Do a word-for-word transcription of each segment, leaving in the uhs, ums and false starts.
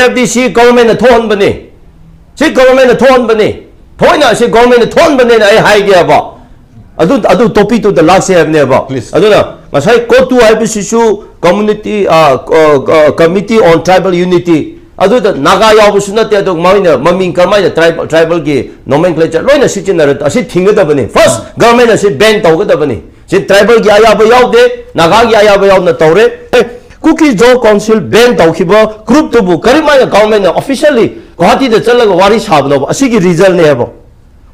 ꯍꯥꯏꯕꯗꯤ ꯁꯤ ꯒꯣꯚꯔꯟꯃꯦꯟꯅ ꯊꯣꯛꯍꯟꯕꯅꯤ, ꯁꯤ ꯒꯣꯚꯔꯟꯃꯦꯟꯅ ꯊꯣꯛꯍꯟꯕꯅꯤ, ꯊꯣꯏꯅ ꯑꯁꯤ ꯒꯣꯚꯔꯟꯃꯦꯟꯅ ꯊꯣꯛꯍꯟꯕꯅꯤꯅ ꯑꯩ ꯍꯥꯏꯒꯦꯕ꯫ ꯑꯗꯨ, ꯑꯗꯨ ꯇꯣꯄꯤꯛꯇꯨꯗ ꯂꯥꯛꯁꯦ ꯍꯥꯏꯕꯅꯦꯕ꯫ Please. ꯑꯗꯨꯅ ꯉꯁꯥꯏ ꯀꯣꯇꯨ ꯍꯥꯏꯕꯁꯤꯁꯨ community, committee on tribal unity, ꯑꯗꯨꯗ ꯅꯥꯒꯥ ꯌꯥꯎꯕꯁꯨ ꯅꯠꯇꯦ, ꯑꯗꯨ ꯃꯣꯏꯅ ꯃꯃꯤꯡ ꯀꯔꯝꯍꯥꯏꯅ ꯇ꯭ꯔꯥꯏꯕꯦꯜ, ꯇ꯭ꯔꯥꯏꯕꯦꯜꯒꯤ nomenclature ꯂꯣꯏꯅ ꯁꯤꯖꯤꯟꯅꯔ ꯑꯁꯤ ꯊꯤꯡꯒꯗꯕꯅꯤ꯫ ꯐꯥꯔꯁ ꯒꯣꯚꯔꯟꯃꯦꯟ ꯑꯁꯤ ꯕꯦꯟ ꯇꯧꯒꯗꯕꯅꯤ꯫ ꯁꯤ ꯇ꯭ꯔꯥꯏꯕꯦꯜꯒꯤ ꯑꯌꯥꯕ ꯌꯥꯎꯗꯦ, ꯅꯥꯒꯥꯒꯤ ꯑꯌꯥꯕ ꯌꯥꯎꯅ ꯇꯧꯔꯦ꯫ ꯑꯦ, ꯀꯨꯀꯤ ꯖꯣ ꯀꯥꯎꯟꯁꯤꯜ ꯕꯦꯟ ꯇꯧꯈꯤꯕ ꯒ꯭ꯔꯨꯞꯇꯨꯕꯨ ꯀꯔꯝꯍꯥꯏꯅ ꯒꯣꯚꯔꯟꯃꯦꯟꯅ officially ꯒꯨꯋꯥꯍꯥꯇꯤꯗ ꯆꯠꯂꯒ ꯋꯥꯔꯤ ꯁꯥꯕꯅꯣꯕ? ꯑꯁꯤꯒꯤ ꯔꯤꯖꯜꯅꯦꯕ꯫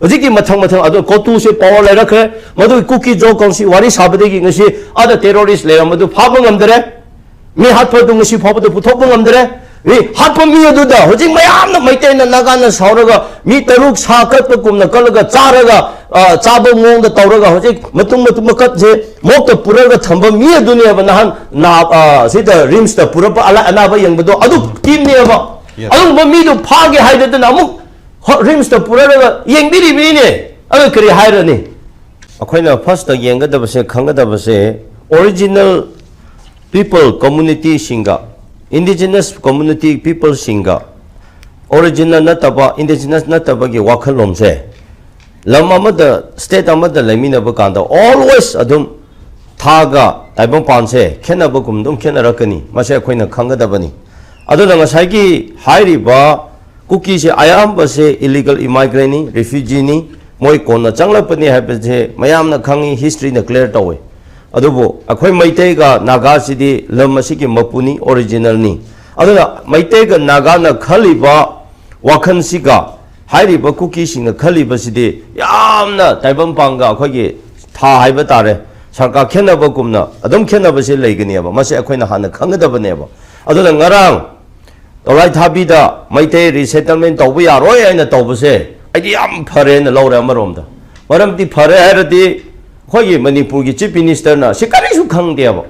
ꯍꯧꯖꯤꯛꯀꯤ ꯃꯊꯪ ꯃꯊꯪ ꯑꯗꯣ ꯀꯣꯇꯨꯁꯦ ꯄꯋꯥꯔ ꯂꯩꯔꯛꯈ꯭ꯔꯦ꯫ ꯃꯗꯨꯒꯤ ꯀꯨꯀꯤ ꯖꯣ ꯀꯥꯎꯟꯁꯤꯜ ꯋꯥꯔꯤ ꯁꯥꯕꯗꯒꯤ ꯉꯁꯤ ꯑꯥꯗ ꯇꯦꯔꯣꯔꯤꯁ ꯂꯩꯔꯝꯕꯗꯨ ꯐꯥꯕ ꯉꯝꯗꯔꯦ꯫ ꯃꯤ ꯍꯥꯠꯄꯗꯨ ꯉꯁꯤ ꯐꯥꯎꯕꯗ ꯄꯨꯊꯣꯛꯄ ꯉꯝꯗꯔꯦ꯫ ꯃꯤ ꯍꯥꯠꯄ ꯃꯤ ꯑꯗꯨꯗ ꯍꯧꯖꯤꯛ ꯃꯌꯥꯝꯅ ꯃꯩꯇꯩꯅ ꯅꯥꯒꯥꯅ ꯁꯥꯎꯔꯒ ꯃꯤ ꯇꯔꯨꯛ ꯁꯥ ꯀꯠꯄꯒꯨꯝꯅ ꯀꯠꯂꯒ ꯆꯥꯔꯒ, ꯑ, ꯆꯥꯕ ꯃꯑꯣꯡꯗ ꯇꯧꯔꯒ ꯍꯧꯖꯤꯛ ꯃꯇꯨꯝ ꯃꯇꯨꯝ ꯃꯀꯠꯁꯦ ꯃꯣꯛꯇ ꯄꯨꯔꯒ ꯊꯝꯕ ꯃꯤ ꯑꯗꯨꯅꯦꯕ ꯅꯍꯥꯟ ꯅꯥ-, ꯑ, ꯁꯤꯗ ꯔꯤꯝꯁꯇ ꯄꯨꯔꯛꯄ ꯑꯂꯥ-, ꯑꯅꯥꯕ ꯌꯦꯡꯕꯗꯣ ꯑꯗꯨ ꯇꯤꯝꯅꯦꯕ꯫ Yes. ꯑꯗꯨꯒꯨꯝꯕ ꯃꯤꯗꯨ ꯐꯥꯒꯦ ꯍꯥꯏꯗꯗꯅ ꯑꯃꯨꯛ ꯍꯣ-, ꯔꯤꯝꯁꯇ ꯄꯨꯔꯛꯂꯒ ꯌꯦꯡꯕꯤꯔꯤꯕꯅꯤꯅꯦ꯫ ꯑꯗꯨ ꯀꯔꯤ ꯍꯥꯏꯔꯅꯤ? ꯑꯩꯈꯣꯏꯅ ꯐꯥꯔꯁꯇ ꯌꯦꯡꯒꯗꯕꯁꯦ, ꯈꯪꯒꯗꯕꯁꯦ, original people communityꯁꯤꯡꯒ, indigenous community peopleꯁꯤꯡꯒ, original ꯅꯠꯇꯕ, indigenous ꯅꯠꯇꯕꯒꯤ ꯋꯥꯈꯜꯂꯣꯟꯁꯦ ꯂꯝ ꯑꯃꯗ, state ꯑꯃꯗ ꯂꯩꯃꯤꯟꯅꯕ ꯀꯥꯟꯗ always ꯑꯗꯨꯝ ꯊꯥꯒ ꯇꯥꯏꯕꯪꯄꯥꯟꯁꯦ ꯈꯦꯠꯅꯕꯒꯨꯝ ꯑꯗꯨꯝ ꯈꯦꯠꯅꯔꯛꯀꯅꯤ꯫ ꯃꯁꯦ ꯑꯩꯈꯣꯏꯅ ꯈꯪꯒꯗꯕꯅꯤ꯫ ꯑꯗꯨꯅ ꯉꯁꯥꯏꯒꯤ ꯍꯥꯏꯔꯤꯕ ꯀꯨꯀꯤꯁꯦ ꯑꯌꯥꯝꯕꯁꯦ illegal immigrantꯅꯤ, refugeeꯅꯤ, ꯃꯣꯏ ꯀꯣꯟꯅ ꯆꯪꯂꯛꯄꯅꯤ ꯍꯥꯏꯕꯁꯦ ꯃꯌꯥꯝꯅ ꯈꯪꯉꯤ, historyꯅ clear ꯇꯧꯋꯤ꯫ ꯑꯗꯨꯕꯨ ꯑꯩꯈꯣꯏ ꯃꯩꯇꯩꯒ ꯅꯥꯒꯥꯁꯤꯗꯤ ꯂꯝ ꯑꯁꯤꯒꯤ ꯃꯄꯨꯅꯤ, originalꯅꯤ꯫ ꯑꯗꯨꯅ ꯃꯩꯇꯩꯒ ꯅꯥꯒꯥꯅ ꯈꯜꯂꯤꯕ ꯋꯥꯈꯜꯁꯤꯒ ꯍꯥꯏꯔꯤꯕ ꯀꯨꯀꯤꯁꯤꯡꯅ ꯈꯜꯂꯤꯕꯁꯤꯗꯤ ꯌꯥꯝꯅ ꯇꯥꯏꯕꯪꯄꯥꯟꯒ ꯑꯩꯈꯣꯏꯒꯤ ꯊꯥ ꯍꯥꯏꯕ ꯇꯥꯔꯦ, ꯁꯔꯀꯥꯔ ꯈꯦꯠꯅꯕꯒꯨꯝꯅ ꯑꯗꯨꯝ ꯈꯦꯠꯅꯕꯁꯦ ꯂꯩꯒꯅꯦꯕ꯫ ꯃꯁꯤ ꯑꯩꯈꯣꯏꯅ ꯍꯥꯟꯅ ꯈꯪꯒꯗꯕꯅꯦꯕ꯫ ꯑꯗꯨꯅ ꯉꯔꯥꯡ ꯇꯧꯂꯥꯏ ꯊꯥꯕꯤꯗ ꯃꯩꯇꯩ resettlement ꯇꯧꯕ ꯌꯥꯔꯣꯏ ꯍꯥꯏꯅ ꯇꯧꯕꯁꯦ ꯑꯩꯗꯤ ꯌꯥꯝ ꯐꯔꯦꯅ ꯂꯧꯔꯦ ꯑꯃꯔꯣꯝꯗ꯫ ꯃꯔꯝꯗꯤ ꯐꯔꯦ ꯍꯥꯏꯔꯗꯤ ꯑꯩꯈꯣꯏꯒꯤ ꯃꯅꯤꯄꯨꯔꯒꯤ Chief Ministerꯅ ꯁꯤ ꯀꯔꯤꯁꯨ ꯈꯪꯗꯦꯕ꯫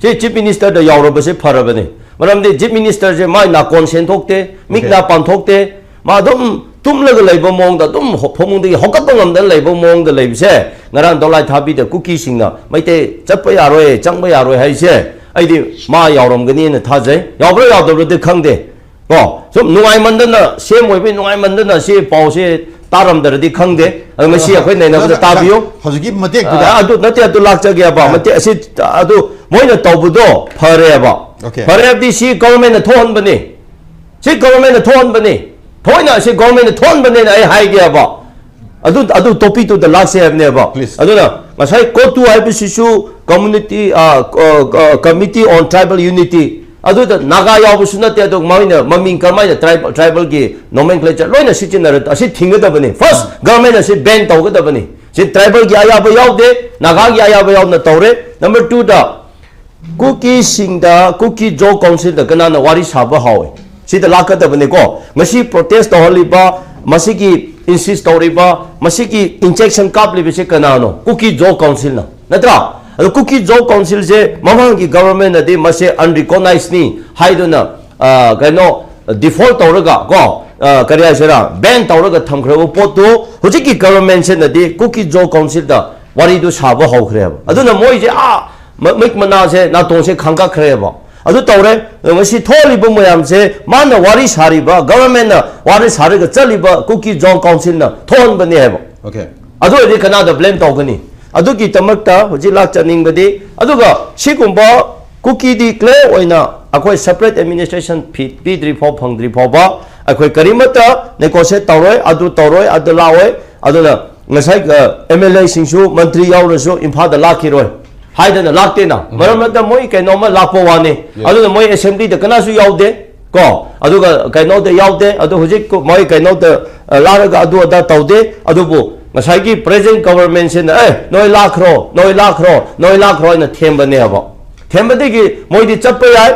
ꯁꯤ Chief Ministerꯗ ꯌꯥꯎꯔꯕꯁꯦ ꯐꯔꯕꯅꯤ꯫ ꯃꯔꯝꯗꯤ Chief Ministerꯁꯦ ꯃꯥꯏ ꯅꯥꯀꯣꯟ ꯁꯦꯟꯊꯣꯛꯇꯦ, ꯃꯤꯛ Okay. ꯅꯥ ꯄꯥꯟꯊꯣꯛꯇꯦ, ꯃꯥ ꯑꯗꯨꯝ ꯇꯨꯝꯂꯒ ꯂꯩꯕ ꯃꯑꯣꯡꯗ ꯑꯗꯨꯝ ꯍꯣ-, ꯐꯃꯨꯡꯗꯒꯤ ꯍꯧꯒꯠꯄ ꯉꯝꯗꯅ ꯂꯩꯕ ꯃꯑꯣꯡꯗ ꯂꯩꯕꯁꯦ ꯉꯔꯥꯡ ꯗꯣꯂꯥꯏ ꯊꯥꯕꯤꯗ ꯀꯨꯀꯤꯁꯤꯡꯅ ꯃꯩꯇꯩ ꯆꯠꯄ ꯌꯥꯔꯣꯏ, ꯆꯪꯕ ꯌꯥꯔꯣꯏ ꯍꯥꯏꯁꯦ ꯑꯩꯗꯤ ꯃꯥ ꯌꯥꯎꯔꯝꯒꯅꯤꯅ ꯊꯥꯖꯩ꯫ ꯌꯥꯎꯕ꯭ꯔꯥ ꯌꯥꯎꯗꯕ꯭ꯔꯥꯗꯤ ꯈꯪꯗꯦ꯫ ꯀꯣ, ꯁꯨꯝ ꯅꯨꯡꯉꯥꯏꯃꯟꯗꯅ, ꯁꯦꯝ ꯑꯣꯏꯕꯩ ꯅꯨꯡꯉꯥꯏꯃꯟꯗꯅ ꯁꯤ ꯄꯥꯎꯁꯦ ꯇꯥꯔꯝꯗ꯭ꯔꯗꯤ ꯈꯪꯗꯦ꯫ ꯑꯗꯣ ꯉꯁꯤ ꯑꯩꯈꯣꯏ ꯅꯩꯅꯕꯗ ꯇꯥꯕꯤꯌꯨ꯫ ꯍꯧꯖꯤꯛꯀꯤ ꯃꯇꯦꯛꯇꯨꯗ ꯑ, ꯑꯗꯨ ꯅꯠꯇꯦ, ꯑꯗꯨ ꯂꯥꯛꯆꯒꯦꯕ꯫ ꯑ꯫ ꯃꯇꯦꯛ ꯑꯁꯤ, ꯑꯗꯨ ꯃꯣꯏꯅ ꯇꯧꯕꯗꯣ ꯐꯔꯦꯕ꯫ Okay. ꯐꯔꯦ ꯍꯥꯏꯕꯗꯤ ꯁꯤ ꯒꯣꯔꯃꯦꯟꯅ ꯊꯣꯛꯍꯟꯕꯅꯤ꯫ ꯁꯤ ꯒꯣꯔꯃꯦꯟꯅ ꯊꯣꯛꯍꯟꯕꯅꯤ꯫ ꯊꯣꯏꯅ ꯁꯤ ꯒꯣꯔꯃꯦꯟꯅ ꯊꯣꯛꯍꯟꯕꯅꯦꯅ ꯑꯩ ꯍꯥꯏꯒꯦꯕ꯫ ꯑꯗꯨ, ꯑꯗꯨ ꯇꯣꯄꯤꯛꯇꯨꯗ ꯂꯥꯛꯁꯦ ꯍꯥꯏꯕꯅꯦꯕ꯫ Please. ꯑꯗꯨꯅ ꯉꯁꯥꯏ ꯀꯣꯇꯨ ꯍꯥꯏꯕꯁꯤꯁꯨ community, ꯑ, ꯑ, ꯑ, Committee on Tribal Unity, ꯑꯗꯨꯗ ꯅꯥꯒꯥ ꯌꯥꯎꯕꯁꯨ ꯅꯠꯇꯦ, ꯑꯗꯨ ꯃꯣꯏꯅ ꯃꯃꯤꯡ ꯀꯔꯝꯍꯥꯏꯅ ꯇ꯭ꯔꯥꯏꯕ-, ꯇ꯭ꯔꯥꯏꯕꯦꯜꯒꯤ nomenclature ꯂꯣꯏꯅ ꯁꯤꯖꯤꯟꯅꯔ ꯑꯁꯤ ꯊꯤꯡꯒꯗꯕꯅꯤ꯫ First, ꯒꯣꯔꯃꯦꯟꯅ ꯑꯁꯤ ꯕꯦꯟ ꯇꯧꯒꯗꯕꯅꯤ꯫ ꯁꯤ ꯇ꯭ꯔꯥꯏꯕꯦꯜꯒꯤ ꯑꯌꯥꯕ ꯌꯥꯎꯗꯦ, ꯅꯥꯒꯥꯒꯤ ꯑꯌꯥꯕ ꯌꯥꯎꯅ ꯇꯧꯔꯦ꯫ ꯅꯝꯕꯔ ꯇꯨꯗ, ꯀꯨꯀꯤꯁꯤꯡꯗ, ꯀꯨꯀꯤ ꯖꯣ ꯀꯥꯎꯟꯁꯤꯜꯗ ꯀꯅꯥꯅ ꯋꯥꯔꯤ ꯁꯥꯕ ꯍꯧꯋꯤ? ꯁꯤꯗ ꯂꯥꯛꯀꯗꯕꯅꯤꯀꯣ꯫ ꯉꯁꯤ ꯄ꯭ꯔꯣꯇꯦꯁ ꯇꯧꯍꯜꯂꯤꯕ, ꯃꯁꯤꯒꯤ ꯏꯟꯁꯤꯁ ꯇꯧꯔꯤꯕ, ꯃꯁꯤꯒꯤ ꯏꯟꯖꯦꯛꯁꯟ ꯀꯥꯞꯂꯤꯕꯁꯤ ꯀꯅꯥꯅꯣ? ꯀꯨꯀꯤ ꯖꯣ ꯀꯥꯎꯟꯁꯤꯜꯅ, ꯅꯠꯇ꯭ꯔꯥ? ꯑꯗꯣ ꯀꯨꯀꯤ ꯖꯣ ꯀꯥꯎꯟꯁꯤꯜꯁꯦ ꯃꯃꯥꯡꯒꯤ ꯒꯚꯔꯟꯃꯦꯟꯅꯗꯤ ꯃꯁꯦ ꯑꯟꯔꯤꯀꯣꯛꯅꯥꯏꯖꯅꯤ ꯍꯥꯏꯗꯨꯅ, ꯑ, ꯀꯩꯅꯣ, ꯗꯤꯐꯣꯜꯠ ꯇꯧꯔꯒ ꯀꯣ, ꯑ, ꯀꯔꯤ ꯍꯥꯏꯁꯤꯔꯥ, ꯕꯦꯟ ꯇꯧꯔꯒ ꯊꯝꯈ꯭ꯔꯕ ꯄꯣꯠꯇꯨ ꯍꯧꯖꯤꯛꯀꯤ ꯒꯚꯔꯟꯃꯦꯟꯁꯤꯅꯗꯤ ꯀꯨꯀꯤ ꯖꯣ ꯀꯥꯎꯟꯁꯤꯜꯗ ꯋꯥꯔꯤꯗꯨ ꯁꯥꯕ ꯍꯧꯈ꯭ꯔꯦꯕ꯫ ꯑꯗꯨꯅ ꯃꯣꯏꯁꯦ ꯑꯥ ꯃ-, ꯃꯤꯠ ꯃꯅꯥꯁꯦ, ꯅꯥꯇꯣꯟꯁꯦ ꯈꯥꯡꯒꯠꯈ꯭ꯔꯦꯕ꯫ ꯑꯗꯨ ꯇꯧꯔꯦ꯫ ꯑꯗꯣ ꯉꯁꯤ ꯊꯣꯛꯍꯜꯂꯤꯕ ꯃꯌꯥꯝꯁꯦ ꯃꯥꯅ ꯋꯥꯔꯤ ꯁꯥꯔꯤꯕ, ꯒꯚꯔꯟꯃꯦꯟꯅ ꯋꯥꯔꯤ ꯁꯥꯔꯒ ꯆꯠꯂꯤꯕ ꯀꯨꯀꯤ ꯖꯣ ꯀꯥꯎꯟꯁꯤꯜꯅ ꯊꯣꯛꯍꯟꯕꯅꯦ ꯍꯥꯏꯕ꯫ Okay. ꯑꯗꯨ ꯑꯣꯏꯔꯗꯤ ꯀꯅꯥꯗ ꯕ꯭ꯂꯦꯝ ꯇꯧꯒꯅꯤ? ꯑꯗꯨꯒꯤꯗꯃꯛꯇ ꯍꯧꯖꯤꯛ ꯂꯥꯛꯆꯅꯤꯡꯕꯗꯤ, ꯑꯗꯨꯒ ꯁꯤꯒꯨꯝꯕ ꯀꯨꯀꯤꯗꯤ ꯀ꯭ꯂꯤꯌꯔ ꯑꯣꯏꯅ ꯑꯩꯈꯣꯏ ꯁꯦꯄꯔꯦꯠ ꯑꯦꯗꯃꯤꯅꯤꯁꯇ꯭ꯔꯦꯁꯟ ꯐꯤ-, ꯄꯤꯗ꯭ꯔꯤ ꯐꯥꯎ, ꯐꯪꯗ꯭ꯔꯤ ꯐꯥꯎꯕ ꯑꯩꯈꯣꯏ ꯀꯔꯤꯃꯠꯇ ꯅꯦꯒꯣꯁꯤꯌꯦꯠ ꯇꯧꯔꯣꯏ, ꯑꯗꯨ ꯇꯧꯔꯣꯏ, ꯑꯗꯨ ꯂꯥꯛꯑꯣꯏ꯫ ꯑꯗꯨꯅ ꯉꯁꯥꯏ, ꯑ, ꯑꯦꯝ ꯑꯦꯜ ꯑꯦꯁꯤꯡꯁꯨ, ꯃꯟꯇ꯭ꯔꯤ ꯌꯥꯎꯔꯁꯨ ꯏꯝꯐꯥꯜꯗ ꯂꯥꯛꯈꯤꯔꯣꯏ ꯍꯥꯏꯗꯅ ꯂꯥꯛꯇꯦꯅ꯫ ꯃꯔꯝ ꯑꯗꯨꯅ ꯃꯣꯏ ꯀꯩꯅꯣꯝꯃ ꯂꯥꯛꯄ ꯋꯥꯅꯤ꯫ ꯑꯗꯨꯅ ꯃꯣꯏ ꯑꯦꯁꯦꯝꯕ꯭ꯂꯤꯗ ꯀꯅꯥꯁꯨ ꯌꯥꯎꯗꯦ ꯀꯣ, ꯑꯗꯨꯒ ꯀꯩꯅꯣꯗ ꯌꯥꯎꯗꯦ꯫ ꯑꯗꯣ ꯍꯧꯖꯤꯛ ꯃꯣꯏ ꯀꯩꯅꯣꯗ, ꯑ, ꯂꯥꯛꯂꯒ ꯑꯗꯨ ꯑꯗꯥ ꯇꯧꯗꯦ꯫ ꯑꯗꯨꯕꯨ ꯉꯁꯥꯏꯒꯤ ꯄ꯭ꯔꯦꯖꯦꯟ ꯒꯚꯔꯟꯃꯦꯟꯁꯤꯅ, "ꯑꯦ, ꯅꯣꯏ ꯂꯥꯛꯈ꯭ꯔꯣ, ꯅꯣꯏ ꯂꯥꯛꯈ꯭ꯔꯣ, ꯅꯣꯏ ꯂꯥꯛꯈ꯭ꯔꯣ" ꯍꯥꯏꯅ ꯊꯦꯝꯕꯅꯦꯕ꯫ ꯊꯦꯝꯕꯗꯒꯤ ꯃꯣꯏꯗꯤ ꯆꯠꯄ ꯌꯥꯏ,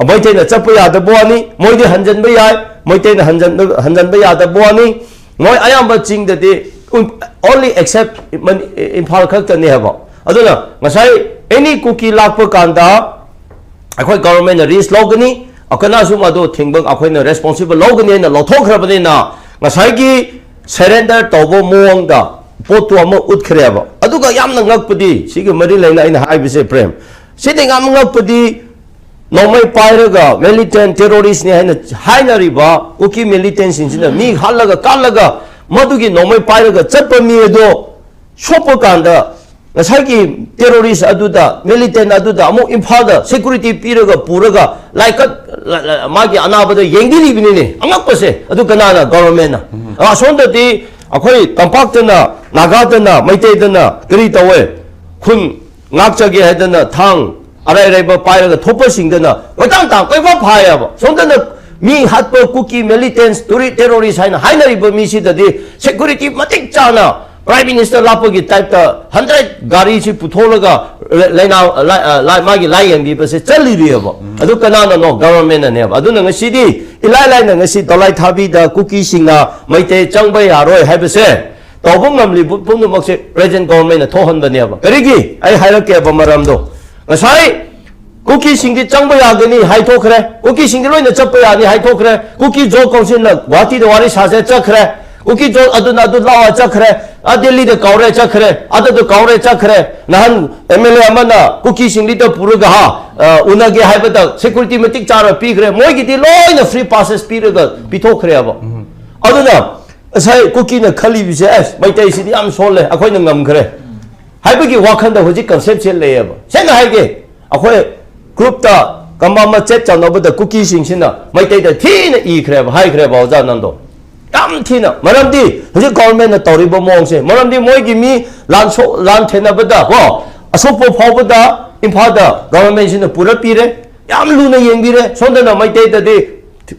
ꯃꯩꯇꯩꯅ ꯆꯠꯄ ꯌꯥꯗꯕ ꯋꯥꯅꯤ, ꯃꯣꯏꯗꯤ ꯍꯟꯖꯟꯕ ꯌꯥꯏ, ꯃꯩꯇꯩꯅ ꯍꯟꯖꯟꯕ, ꯍꯟꯖꯟꯕ ꯌꯥꯗꯕ ꯋꯥꯅꯤ꯫ ꯃꯣꯏ ꯑꯌꯥꯝꯕ ꯆꯤꯡꯗꯗꯤ, only except ꯏꯝꯐꯥꯜ ꯈꯛꯇꯅꯦ ꯍꯥꯏꯕ꯫ ꯑꯗꯨꯅ ꯉꯁꯥꯏ ꯑꯦꯅꯤ ꯀꯨꯀꯤ ꯂꯥꯛꯄ ꯀꯥꯟꯗ ꯑꯩꯈꯣꯏ ꯒꯚꯔꯟꯃꯦꯟꯅ ꯔꯤꯁꯛ ꯂꯧꯒꯅꯤ, ꯀꯅꯥꯁꯨ ꯃꯗꯨ ꯊꯤꯡꯕ ꯑꯩꯈꯣꯏꯅ ꯔꯦꯁꯄꯣꯟꯁꯤꯕꯜ ꯂꯧꯒꯅꯤ ꯍꯥꯏꯅ ꯂꯧꯊꯣꯛꯈ꯭ꯔꯕꯅꯤꯅ, ꯉꯁꯥꯏꯒꯤ ꯁꯔꯦꯟꯗꯔ ꯇꯧꯕ ꯃꯑꯣꯡꯗ ꯄꯣꯠꯇꯨ ꯑꯃ ꯎꯠꯈ꯭ꯔꯦꯕ꯫ ꯑꯗꯨꯒ ꯌꯥꯝꯅ ꯉꯛꯄꯗꯤ, ꯁꯤꯒꯤ ꯃꯔꯤ ꯂꯩꯅ ꯑꯩꯅ ꯍꯥꯏꯕꯁꯦ, ꯄ꯭ꯔꯦꯝ, ꯁꯤꯗ ꯌꯥꯝ ꯉꯛꯄꯗꯤ, ꯅꯣꯡꯃꯩ ꯄꯥꯏꯔꯒ militant terrorist ꯅꯤ ꯍꯥꯏꯅ ꯍꯥꯏꯅꯔꯤꯕ ꯀꯨꯀꯤ militant ꯁꯤꯡꯁꯤꯅ ꯃꯤ ꯍꯥꯠꯂꯒ ꯀꯥꯠꯂꯒ ꯃꯗꯨꯒꯤ ꯅꯣꯡꯃꯩ ꯄꯥꯏꯔꯒ ꯆꯠꯄ ꯃꯤ ꯑꯗꯣ ꯁꯣꯛꯄ ꯀꯥꯟꯗ ꯉꯁꯥꯏꯒꯤ terrorist ꯑꯗꯨꯗ, militant ꯑꯗꯨꯗ ꯑꯃꯨꯛ ꯏꯝꯐꯥꯜꯗ security ꯄꯤꯔꯒ ꯄꯨꯔꯒ ꯂꯥꯏꯀꯠ, ꯂ-, ꯂ-, ꯃꯥꯒꯤ ꯑꯅꯥꯕꯗ ꯌꯦꯡꯕꯤꯔꯤꯕꯅꯤꯅꯦ꯫ ꯑꯉꯛꯄꯁꯦ꯫ ꯑꯗꯨ ꯀꯅꯥꯅ? Government ꯅ꯫ ꯑꯁꯣꯝꯗꯗꯤ ꯑꯩꯈꯣꯏ ꯇꯝꯄꯥꯛꯇꯅ, ꯅꯥꯒꯥꯗꯅ, ꯃꯩꯇꯩꯗꯅ ꯀꯔꯤ ꯇꯧꯋꯦ? ꯈꯨꯟ ꯉꯥꯛꯆꯒꯦ ꯍꯥꯏꯗꯅ ꯊꯥꯡ ꯑꯔꯥꯏ ꯑꯔꯥꯏꯕ ꯄꯥꯏꯔꯒ ꯊꯣꯛꯄꯁꯤꯡꯗꯅ ꯀꯣꯏꯇꯥꯡ ꯇꯥꯡ ꯀꯣꯏꯐꯥ ꯐꯥꯏꯌꯦꯕ꯫ ꯁꯣꯝꯗꯅ ꯃꯤ ꯍꯥꯠꯄ ꯀꯨꯀꯤ militants, ꯇꯨꯔꯤ-, terrorist ꯍꯥꯏꯅ ꯍꯥꯏꯅꯔꯤꯕ ꯃꯤꯁꯤꯗꯗꯤ security ꯃꯇꯤꯛ ꯆꯥꯅ Prime Minister ꯂꯥꯛꯄꯒꯤ type ꯇ hundred ꯒꯥꯔꯤꯁꯤ ꯄꯨꯊꯣꯛꯂꯒ ꯂ-, ꯂꯩꯅꯥ-, ꯂꯥ-, ꯑ, ꯂꯥ-, ꯃꯥꯒꯤ ꯂꯥꯏꯌꯦꯡꯕꯤꯕꯁꯦ ꯆꯠꯂꯤꯔꯤꯑꯕ꯫ ꯑꯗꯨ ꯀꯅꯥꯅꯅꯣ? Government ꯅꯅꯦꯕ꯫ ꯑꯗꯨꯅ ꯉꯁꯤꯗꯤ ꯏꯂꯥꯏ ꯂꯥꯏꯅ ꯉꯁꯤ ꯗꯣꯂꯥꯏ ꯊꯥꯕꯤꯗ ꯀꯨꯀꯤꯁꯤꯡꯅ ꯃꯩꯇꯩ ꯆꯪꯕ ꯌꯥꯔꯣꯏ ꯍꯥꯏꯕꯁꯦ ꯇꯧꯕ ꯉꯝꯂꯤꯕ ꯄꯨꯝꯅꯃꯛꯁꯦ present government ꯅ ꯊꯣꯛꯍꯟꯕꯅꯦꯕ꯫ ꯀꯔꯤꯒꯤ? ꯑꯩ ꯍꯥꯏꯔꯛꯀꯦꯕ ꯃꯔꯝꯗꯣ꯫ ꯉꯁꯥꯏ ꯀꯨꯀꯤꯁꯤꯡꯗꯤ ꯆꯪꯕ ꯌꯥꯒꯅꯤ ꯍꯥꯏꯊꯣꯛꯈ꯭ꯔꯦ, ꯀꯨꯀꯤꯁꯤꯡꯗꯤ ꯂꯣꯏꯅ ꯆꯠꯄ ꯌꯥꯅꯤ ꯍꯥꯏꯊꯣꯛꯈ꯭ꯔꯦ, ꯀꯨꯀꯤ ꯖꯣ ꯀꯥꯎꯟꯁꯤꯜꯅ ꯒꯨꯍꯥꯇꯤꯗ ꯋꯥꯔꯤ ꯁꯥꯁꯦ ꯆꯠꯈ꯭ꯔꯦ, ꯀꯨꯀꯤ ꯖꯣ ꯑꯗꯨꯅ ꯑꯗꯨ ꯂꯥꯛꯑꯣ ꯆꯠꯈ꯭ꯔꯦ, ꯑꯥ ꯗꯦꯜꯂꯤꯗ ꯀꯧꯔꯦ ꯆꯠꯈ꯭ꯔꯦ, ꯑꯗꯨꯗ ꯀꯧꯔꯦ ꯆꯠꯈ꯭ꯔꯦ꯫ ꯅꯍꯥꯟ MLA ꯑꯃꯅ ꯀꯨꯀꯤꯁꯤꯡ ꯂꯤꯗ ꯄꯨꯔꯒ ꯍꯥ, ꯑ, ꯎꯅꯒꯦ ꯍꯥꯏꯕꯗ security ꯃꯇꯤꯛ ꯆꯥꯔ ꯄꯤꯈ꯭ꯔꯦ, ꯃꯣꯏꯒꯤꯗꯤ ꯂꯣꯏꯅ free passes ꯄꯤꯔꯒ ꯄꯤꯊꯣꯛꯈ꯭ꯔꯦꯕ꯫ ꯑꯗꯨꯅ ꯉꯁꯥꯏ ꯀꯨꯀꯤꯅ ꯈꯜꯂꯤꯕꯁꯦ, "ꯑꯁ, ꯃꯩꯇꯩꯁꯤꯗꯤ ꯌꯥꯝ ꯁꯣꯜꯂꯦ, ꯑꯩꯈꯣꯏꯅ ꯉꯝꯈ꯭ꯔꯦ" ꯍꯥꯏꯕꯒꯤ ꯋꯥꯈꯜꯗ ꯍꯧꯖꯤꯛ concept ꯁꯦ ꯂꯩꯌꯦꯕ꯫ ꯁꯦꯡꯅ ꯍꯥꯏꯒꯦ, ꯑꯩꯈꯣꯏ group ꯇ ꯀꯝꯕ ꯑꯃ ꯆꯦꯠ ꯆꯥꯟꯅꯕꯗ ꯀꯨꯀꯤꯁꯤꯡꯁꯤꯅ ꯃꯩꯇꯩꯗ ꯊꯤꯅ ꯏꯈ꯭ꯔꯦꯕ, ꯍꯥꯏꯈ꯭ꯔꯦꯕ ꯑꯣꯖꯥ ꯅꯪꯗꯣ꯫ ꯌꯥꯝ ꯊꯤꯅ꯫ ꯃꯔꯝꯗꯤ ꯍꯧꯖꯤꯛ government ꯅ ꯇꯧꯔꯤꯕ ꯃꯑꯣꯡꯁꯦ, ꯃꯔꯝꯗꯤ ꯃꯣꯏꯒꯤ ꯃꯤ ꯂꯥꯟ ꯁꯣ-, ꯂꯥꯟ ꯊꯦꯡꯅꯕꯗ ꯀꯣ, ꯑꯁꯣꯛꯄ ꯐꯥꯎꯕꯗ ꯏꯝꯐꯥꯜꯗ government ꯁꯤꯅ ꯄꯨꯔꯛꯄꯤꯔꯦ, ꯌꯥꯝ ꯂꯨꯅ ꯌꯦꯡꯕꯤꯔꯦ꯫ ꯁꯣꯝꯗꯅ ꯃꯩꯇꯩꯗꯗꯤ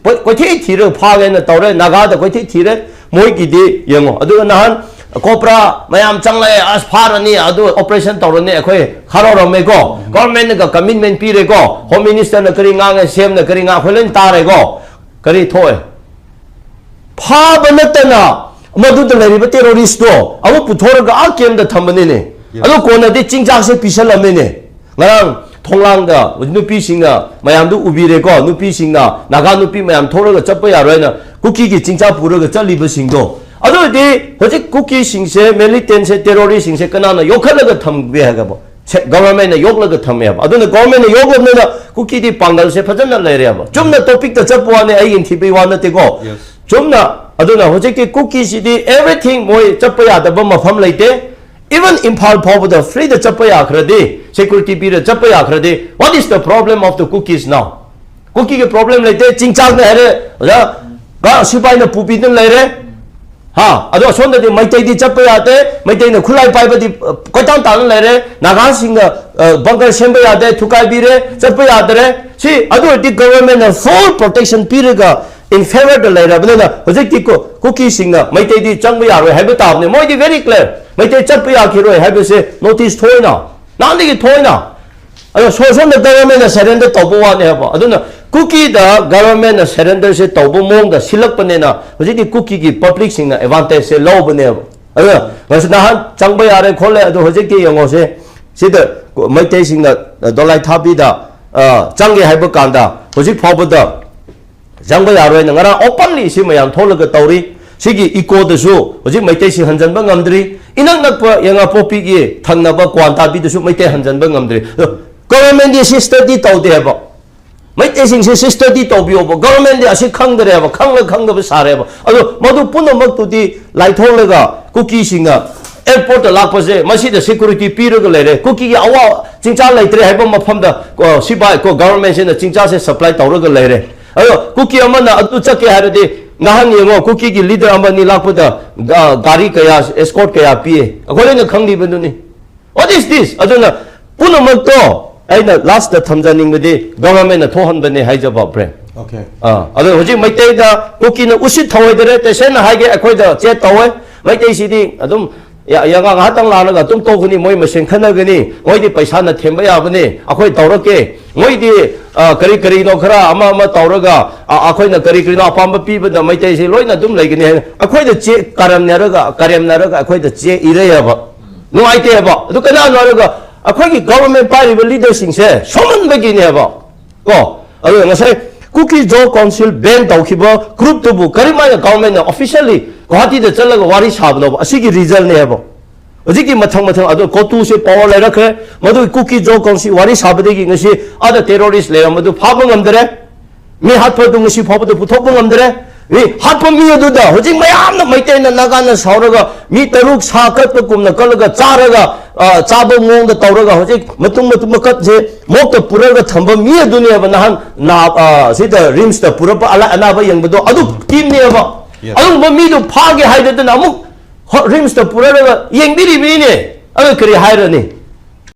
ꯀꯣꯏ-, ꯀꯣꯏꯊꯤ ꯊꯤꯔꯒ ꯐꯥꯒꯦꯅ ꯇꯧꯔꯦ, ꯅꯥꯒꯥꯗ ꯀꯣꯏꯊꯤ ꯊꯤꯔꯦ꯫ ꯃꯣꯏꯒꯤꯗꯤ ꯌꯦꯡꯉꯣ꯫ ꯑꯗꯨꯒ ꯅꯍꯥꯟ ꯀꯣꯕ꯭ꯔꯥ ꯃꯌꯥꯝ ꯆꯪꯂꯛꯑꯦ, ꯑꯁ, ꯐꯥꯔꯅꯤ, ꯑꯗꯨ operation ꯇꯧꯔꯅꯤ, ꯑꯩꯈꯣꯏ ꯍꯔꯥꯎꯔꯝꯃꯦꯀꯣ꯫ Government ꯅꯒ commitment ꯄꯤꯔꯦꯀꯣ, Home Minister ꯅ ꯀꯔꯤ ꯉꯥꯡꯉꯦ, CM ꯅ ꯀꯔꯤ ꯉꯥꯡ, ꯑꯩꯈꯣꯏ ꯂꯣꯏꯅ ꯇꯥꯔꯦꯀꯣ꯫ ꯀꯔꯤ ꯊꯣꯛꯑꯦ? ꯐꯥꯕ ꯅꯠꯇꯅ ꯃꯗꯨꯗ ꯂꯩꯔꯤꯕ terrorist ꯇꯣ ꯑꯃꯨꯛ ꯄꯨꯊꯣꯔꯒ ꯑꯥ camp ꯇ ꯊꯝꯕꯅꯤꯅꯦ꯫ ꯑꯗꯨ ꯀꯣꯟꯅꯗꯤ ꯆꯤꯟꯖꯥꯛꯁꯦ ꯄꯤꯁꯜꯂꯝꯃꯦꯅꯦ꯫ ꯉꯔꯥꯡ ꯊꯣꯡꯂꯥꯡꯗ ꯅꯨꯄꯤꯁꯤꯡꯅ ꯃꯌꯥꯝꯗꯨ ꯎꯕꯤꯔꯦꯀꯣ, ꯅꯨꯄꯤꯁꯤꯡꯅ ꯅꯥꯒꯥ ꯅꯨꯄꯤ ꯃꯌꯥꯝ ꯊꯣꯛꯂꯒ ꯆꯠꯄ ꯌꯥꯔꯣꯏ ꯍꯥꯏꯅ ꯀꯨꯀꯤꯒꯤ ꯆꯤꯟꯖꯥꯛ ꯄꯨꯔꯒ ꯆꯠꯂꯤꯕꯁꯤꯡꯗꯣ꯫ ꯑꯗꯨ ꯑꯣꯏꯔꯗꯤ ꯍꯧꯖꯤꯛ ꯀꯨꯀꯤꯁꯤꯡꯁꯦ, militant ꯁꯦ, terrorist ꯁꯤꯡꯁꯦ ꯀꯅꯥꯅ ꯌꯣꯛꯈꯠꯂꯒ ꯊꯝꯒꯦ ꯍꯥꯏꯒꯕ? ꯒꯚꯔꯟꯃꯦꯟꯅ ꯌꯣꯛꯂꯒ ꯊꯝꯃꯦꯕ꯫ ꯑꯗꯨꯅ ꯒꯚꯔꯟꯃꯦꯟꯅ ꯌꯣꯛꯂꯕꯅꯤꯅ ꯀꯨꯀꯤꯗꯤ ꯄꯥꯡꯒꯜꯁꯦ ꯐꯖꯅ ꯂꯩꯔꯦꯕ꯫ ꯆꯨꯝꯅ ꯇꯣꯄꯤꯛꯇ ꯆꯠꯄ ꯋꯥꯅꯤ, ꯑꯩꯒꯤ ꯊꯤꯕꯒꯤ ꯋꯥ ꯅꯠꯇꯦꯀꯣ꯫ Yes. ꯆꯨꯝꯅ꯫ ꯑꯗꯨꯅ ꯍꯧꯖꯤꯛꯇꯤ ꯀꯨꯀꯤꯁꯤꯗꯤ everything ꯃꯣꯏ ꯆꯠꯄ ꯌꯥꯗꯕ ꯃꯐꯝ ꯂꯩꯇꯦ꯫ Even ꯏꯝꯐꯥꯜ ꯐꯥꯎꯕꯗ ꯐ꯭ꯔꯤꯗ ꯆꯠꯄ ꯌꯥꯈ꯭ꯔꯗꯤ, ꯁꯦꯀ꯭ꯌꯨꯔꯤꯇꯤ ꯄꯤꯔ ꯆꯠꯄ ꯌꯥꯈ꯭ꯔꯗꯤ, what is the problem of the Kukis now? ꯀꯨꯀꯤꯒꯤ ꯄ꯭ꯔꯣꯕ꯭ꯂꯦꯝ ꯂꯩꯇꯦ꯫ ꯆꯤꯡꯆꯥꯛꯅ ꯍꯥꯏꯔꯦ ꯑꯣꯖꯥ, ꯒꯥ-, ꯁꯤꯐꯥꯏꯅ ꯄꯨꯕꯤꯗꯨꯅ ꯂꯩꯔꯦ꯫ ꯍꯥ, ꯑꯗꯣ ꯑꯁꯣꯝꯗꯗꯤ ꯃꯩꯇꯩꯗꯤ ꯆꯠꯄ ꯌꯥꯗꯦ, ꯃꯩꯇꯩꯅ ꯈꯨꯠꯂꯥꯏ ꯄꯥꯏꯕꯗꯤ ꯑ, ꯀꯣꯏꯇꯥꯟ ꯇꯥꯟꯅ ꯂꯩꯔꯦ꯫ ꯅꯥꯒꯥꯁꯤꯡꯅ ꯑ, ꯕꯪꯀꯔ ꯁꯦꯝꯕ ꯌꯥꯗꯦ, ꯊꯨꯒꯥꯏꯕꯤꯔꯦ, ꯆꯠꯄ ꯌꯥꯗꯔꯦ꯫ ꯁꯤ ꯑꯗꯨ ꯑꯣꯏꯔꯗꯤ ꯒꯚꯔꯟꯃꯦꯟꯅ ꯐꯨꯜ ꯄ꯭ꯔꯣꯇꯦꯛꯁꯟ ꯄꯤꯔꯒ ꯏꯟ ꯐꯦꯚꯔꯗ ꯂꯩꯔꯕꯅꯤꯅ ꯍꯧꯖꯤꯛꯇꯤ ꯀꯨ-, ꯀꯨꯀꯤꯁꯤꯡꯅ ꯃꯩꯇꯩꯗꯤ ꯆꯪꯕ ꯌꯥꯔꯣꯏ ꯍꯥꯏꯕ ꯇꯥꯕꯅꯦ꯫ ꯃꯣꯏꯗꯤ ꯚꯦꯔꯤ ꯀ꯭ꯂꯤꯌꯔ, ꯃꯩꯇꯩ ꯆꯠꯄ ꯌꯥꯈꯤꯔꯣꯏ ꯍꯥꯏꯕꯁꯦ ꯅꯣꯇꯤꯁ ꯊꯣꯛꯏꯅ, ꯅꯍꯥꯟꯗꯒꯤ ꯊꯣꯛꯏꯅ꯫ ꯑꯗꯣ ꯁꯣ-, ꯁꯣꯝꯗ ꯒꯚꯔꯟꯃꯦꯟꯅ ꯁꯔꯦꯟꯗꯔ ꯇꯧꯕ ꯋꯥꯅꯦ ꯍꯥꯏꯕ꯫ ꯑꯗꯨꯅ ꯀꯨꯀꯤꯗ ꯒꯚꯔꯟꯃꯦꯟꯅ ꯁꯔꯦꯟꯗꯔꯁꯦ ꯇꯧꯕ ꯃꯑꯣꯡꯗ ꯁꯤꯜꯂꯛꯄꯅꯤꯅ ꯍꯧꯖꯤꯛꯇꯤ ꯀꯨꯀꯤꯒꯤ ꯄꯕ꯭ꯂꯤꯛꯁꯤꯡꯅ ꯑꯦꯗꯚꯥꯟꯇꯦꯖꯁꯦ ꯂꯧꯕꯅꯦꯕ꯫ ꯑꯗꯨꯅ ꯉꯁꯤ ꯅꯍꯥꯟ ꯆꯪꯕ ꯌꯥꯔꯦ ꯈꯣꯠꯂꯦ, ꯑꯗꯣ ꯍꯧꯖꯤꯛꯇꯤ ꯌꯦꯡꯉꯣꯁꯦ, ꯁꯤꯗ ꯃꯩꯇꯩꯁꯤꯡꯅ ꯗꯣꯂꯥꯏ ꯊꯥꯕꯤꯗ ꯑ, ꯆꯪꯒꯦ ꯍꯥꯏꯕ ꯀꯥꯟꯗ ꯍꯧꯖꯤꯛ ꯐꯥꯎꯕꯗ ꯆꯪꯕ ꯌꯥꯔꯣꯏꯅ ꯉꯔꯥꯡ ꯑꯣꯄꯟꯂꯤ ꯁꯤ ꯃꯌꯥꯝ ꯊꯣꯛꯂꯒ ꯇꯧꯔꯤ꯫ ꯁꯤꯒꯤ ꯏꯀꯣꯗꯁꯨ ꯍꯧꯖꯤꯛ ꯃꯩꯇꯩꯁꯤꯡ ꯍꯟꯖꯟꯕ ꯉꯝꯗ꯭ꯔꯤ꯫ ꯏꯅꯛ ꯅꯛꯄ ꯌꯦꯉꯥꯄꯣꯛꯄꯤꯒꯤ ꯊꯪꯅꯕ ꯀ꯭ꯋꯥꯟꯇꯥꯕꯤꯗꯁꯨ ꯃꯩꯇꯩ ꯍꯟꯖꯟꯕ ꯉꯝꯗ꯭ꯔꯤ꯫ ꯑꯗꯣ ꯒꯣꯚꯔꯟꯃꯦꯟꯗꯤ ꯁꯤ ꯁ꯭ꯇꯗꯤ ꯇꯧꯗꯦ ꯍꯥꯏꯕ꯫ ꯃꯩꯇꯩꯁꯤꯡꯁꯦ ꯁꯤ ꯁ꯭ꯇꯗꯤ ꯇꯧꯕꯤꯌꯣꯕ꯫ ꯒꯣꯚꯔꯟꯃꯦꯟꯗꯤ ꯑꯁꯤ ꯈꯪꯗ꯭ꯔꯦꯕ, ꯈꯪꯅ ꯈꯪꯗꯕ ꯁꯥꯔꯦꯕ꯫ ꯑꯗꯣ ꯃꯗꯨ ꯄꯨꯝꯅꯃꯛꯇꯨꯗꯤ ꯂꯥꯏꯊꯣꯛꯂꯒ ꯀꯨꯀꯤꯁꯤꯡꯅ ꯑꯦꯌꯔꯄꯣꯔꯠꯇ ꯂꯥꯛꯄꯁꯦ ꯃꯁꯤꯗ ꯁꯦꯀ꯭ꯌꯨꯔꯤꯇꯤ ꯄꯤꯔꯒ ꯂꯩꯔꯦ꯫ ꯀꯨꯀꯤꯒꯤ ꯑꯋꯥ ꯆꯤꯡꯆꯥ ꯂꯩꯇ꯭ꯔꯦ ꯍꯥꯏꯕ ꯃꯐꯝꯗ ꯀꯣ, ꯁꯤꯐꯥꯏ ꯀꯣ, ꯒꯣꯚꯔꯟꯃꯦꯟꯁꯤꯅ ꯆꯤꯡꯆꯥꯁꯦ ꯁꯄ꯭ꯂꯥꯏ ꯇꯧꯔꯒ ꯂꯩꯔꯦ꯫ ꯑꯗꯣ ꯀꯨꯀꯤ ꯑꯃꯅ ꯑꯗꯨ ꯆꯠꯀꯦ ꯍꯥꯏꯔꯗꯤ ꯅꯍꯥꯟ ꯌꯦꯡꯉꯣ, ꯀꯨꯀꯤꯒꯤ ꯂꯤꯗꯔ ꯑꯃꯅꯤ ꯂꯥꯛꯄꯗ ꯒꯥ-, ꯒꯥꯔꯤ ꯀꯌꯥ, ꯑꯦꯁꯀꯣꯔꯠ ꯀꯌꯥ ꯄꯤꯌꯦ, ꯑꯩꯈꯣꯏ ꯂꯣꯏꯅ ꯈꯪꯂꯤꯕꯗꯨꯅꯤ꯫ What is this? ꯑꯗꯨꯅ ꯄꯨꯝꯅꯃꯛꯇꯣ ꯑꯩꯅ ꯂꯥꯁꯇ ꯊꯝꯖꯅꯤꯡꯕꯗꯤ ꯒꯣꯚꯔꯟꯃꯦꯟꯅ ꯊꯣꯛꯍꯟꯕꯅꯦ ꯍꯥꯏꯖꯕ, ꯄ꯭ꯔꯦꯝ꯫ Okay. ꯑꯥ, ꯑꯗꯣ ꯍꯧꯖꯤꯛ ꯃꯩꯇꯩꯗ ꯀꯨꯀꯤꯅ ꯎꯁꯤꯠ ꯊꯧꯑꯣꯏꯗꯔꯦ, ꯇꯁꯦꯡꯅ ꯍꯥꯏꯒꯦ, ꯑꯩꯈꯣꯏꯗ ꯆꯦꯠ ꯇꯧꯋꯦ꯫ ꯃꯩꯇꯩꯁꯤꯗꯤ ꯑꯗꯨꯝ ꯌꯥ-, ꯌꯥꯉꯥ ꯉꯥꯏꯍꯥꯛꯇꯪ ꯂꯥꯛꯂꯒ ꯑꯗꯨꯝ ꯇꯧꯒꯅꯤ, ꯃꯣꯏ ꯃꯁꯦꯟ ꯈꯠꯅꯒꯅꯤ, ꯃꯣꯏꯗꯤ ꯄꯩꯁꯥꯅ ꯊꯦꯝꯕ ꯌꯥꯕꯅꯤ, ꯑꯩꯈꯣꯏ ꯇꯧꯔꯛꯀꯦ꯫ ꯃꯣꯏꯗꯤ, ꯑ, ꯀꯔꯤ ꯀꯔꯤꯅꯣ ꯈꯔ ꯑꯃ ꯑꯃ ꯇꯧꯔꯒ, ꯑ, ꯑꯩꯈꯣꯏꯅ ꯀꯔꯤ ꯀꯔꯤꯅꯣ ꯑꯄꯥꯝꯕ ꯄꯤꯕꯗ ꯃꯩꯇꯩꯁꯤ ꯂꯣꯏꯅ ꯑꯗꯨꯝ ꯂꯩꯒꯅꯤ ꯍꯥꯏꯅ ꯑꯩꯈꯣꯏꯗ ꯆꯦ ꯀꯔꯝꯅꯔꯒ, ꯀꯔꯦꯝꯅꯔꯒ ꯑꯩꯈꯣꯏꯗ ꯆꯦ ꯏꯔꯛꯑꯦꯕ꯫ ꯅꯨꯡꯉꯥꯏꯇꯦ ꯍꯥꯏꯕ꯫ ꯑꯗꯨ ꯀꯅꯥꯅꯣ ꯍꯥꯏꯔꯒ ꯑꯩꯈꯣꯏꯒꯤ ꯒꯣꯚꯔꯟꯃꯦꯟ ꯄꯥꯏꯔꯤꯕ ꯂꯤꯗꯔꯁꯤꯡꯁꯦ ꯁꯣꯝꯍꯟꯕꯒꯤꯅꯦꯕ꯫ ꯀꯣ? ꯑꯗꯨꯒ ꯉꯁꯥꯏ ꯀꯨꯀꯤ ꯖꯣ ꯀꯥꯎꯟꯁꯤꯜ ꯕꯦꯟ ꯇꯧꯈꯤꯕ ꯒ꯭ꯔꯨꯞꯇꯨꯕꯨ ꯀꯔꯝꯍꯥꯏꯅ ꯒꯣꯚꯔꯟꯃꯦꯟꯅ ꯑꯣꯐꯤꯁꯤꯌꯦꯜꯂꯤ ꯒꯨꯋꯥꯍꯥꯇꯤꯗ ꯆꯠꯂꯒ ꯋꯥꯔꯤ ꯁꯥꯕꯅꯣꯕ? ꯑꯁꯤꯒꯤ ꯔꯤꯖꯜꯅꯦꯕ꯫ ꯍꯧꯖꯤꯛꯀꯤ ꯃꯊꯪ ꯃꯊꯪ ꯑꯗꯨ ꯀꯣꯇꯨꯁꯦ ꯄꯋꯥꯔ ꯂꯩꯔꯛꯈ꯭ꯔꯦ꯫ ꯃꯗꯨꯒꯤ ꯀꯨꯀꯤ ꯖꯣ ꯀꯥꯎꯟꯁꯤꯜ ꯋꯥꯔꯤ ꯁꯥꯕꯗꯒꯤ ꯉꯁꯤ ꯑꯥꯗ ꯇꯦꯔꯣꯔꯤꯁ ꯂꯩꯔꯝꯕꯗꯨ ꯐꯥꯕ ꯉꯝꯗꯔꯦ꯫ ꯃꯤ ꯍꯥꯠꯄꯗꯨ ꯉꯁꯤ ꯐꯥꯎꯕꯗ ꯄꯨꯊꯣꯛꯄ ꯉꯝꯗꯔꯦ꯫ ꯃꯤ ꯍꯥꯠꯄ ꯃꯤ ꯑꯗꯨꯗ ꯍꯧꯖꯤꯛ ꯃꯌꯥꯝꯅ ꯃꯩꯇꯩꯅ ꯅꯥꯒꯥꯅ ꯁꯥꯎꯔꯒ ꯃꯤ ꯇꯔꯨꯛ ꯁꯥ ꯀꯠꯄꯒꯨꯝꯅ ꯀꯠꯂꯒ ꯆꯥꯔꯒ, ꯑ, ꯆꯥꯕ ꯃꯑꯣꯡꯗ ꯇꯧꯔꯒ ꯍꯧꯖꯤꯛ ꯃꯇꯨꯡ ꯃꯇꯨꯡ ꯃꯀꯠꯁꯦ ꯃꯣꯛꯇ ꯄꯨꯔꯒ ꯊꯝꯕ ꯃꯤ ꯑꯗꯨꯅꯦꯕ ꯅꯍꯥꯟ ꯅꯥ-, ꯑ, ꯁꯤꯗ ꯔꯤꯝꯁꯇ ꯄꯨꯔꯛꯄ ꯑꯂꯥ-, ꯑꯅꯥꯕ ꯌꯦꯡꯕꯗꯣ ꯑꯗꯨ ꯇꯤꯝꯅꯦꯕ꯫ Yes. ꯑꯗꯨꯒꯨꯝꯕ ꯃꯤꯗꯨ ꯐꯥꯒꯦ ꯍꯥꯏꯗꯗꯅ ꯑꯃꯨꯛ ꯍꯣ-, ꯔꯤꯝꯁꯇ ꯄꯨꯔꯛꯑꯒ ꯌꯦꯡꯕꯤꯔꯤꯕꯅꯤꯅꯦ꯫ ꯑꯗꯨ ꯀꯔꯤ ꯍꯥꯏꯔꯅꯤ?